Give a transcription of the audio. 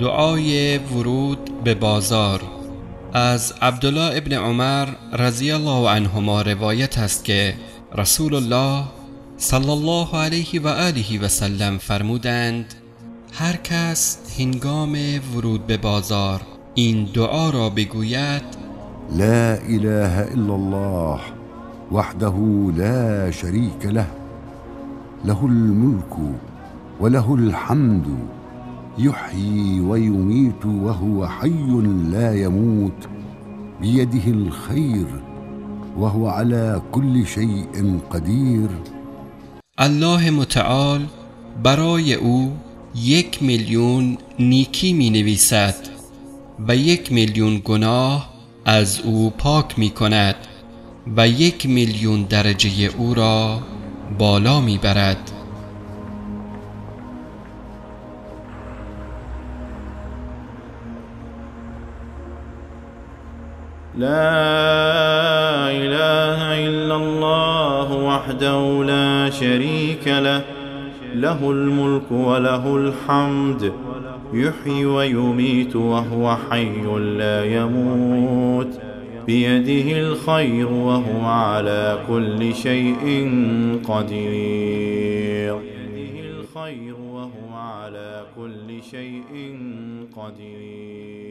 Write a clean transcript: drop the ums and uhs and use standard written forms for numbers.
دعای ورود به بازار. از عبدالله ابن عمر رضی الله عنهما روایت است که رسول الله صلی الله علیه و آله و سلم فرمودند: هر کس هنگام ورود به بازار این دعا را بگوید: لا اله الا الله وحده لا شریک له، له الملك وله الحمد، يحيي ويميت وهو حي لا يموت، بيده الخير وهو على كل شيء قدير. الله متعال برای او 1,000,000 نیکی می نویسد و 1,000,000 گناه از او پاک می کند و 1,000,000 درجه او را بالا می برد. لا إله إلا الله وحده لا شريك له، له الملك وله الحمد، يحيي ويميت وهو حي لا يموت، بيده الخير وهو على كل شيء قدير. بيده الخير وهو على كل شيء قدير.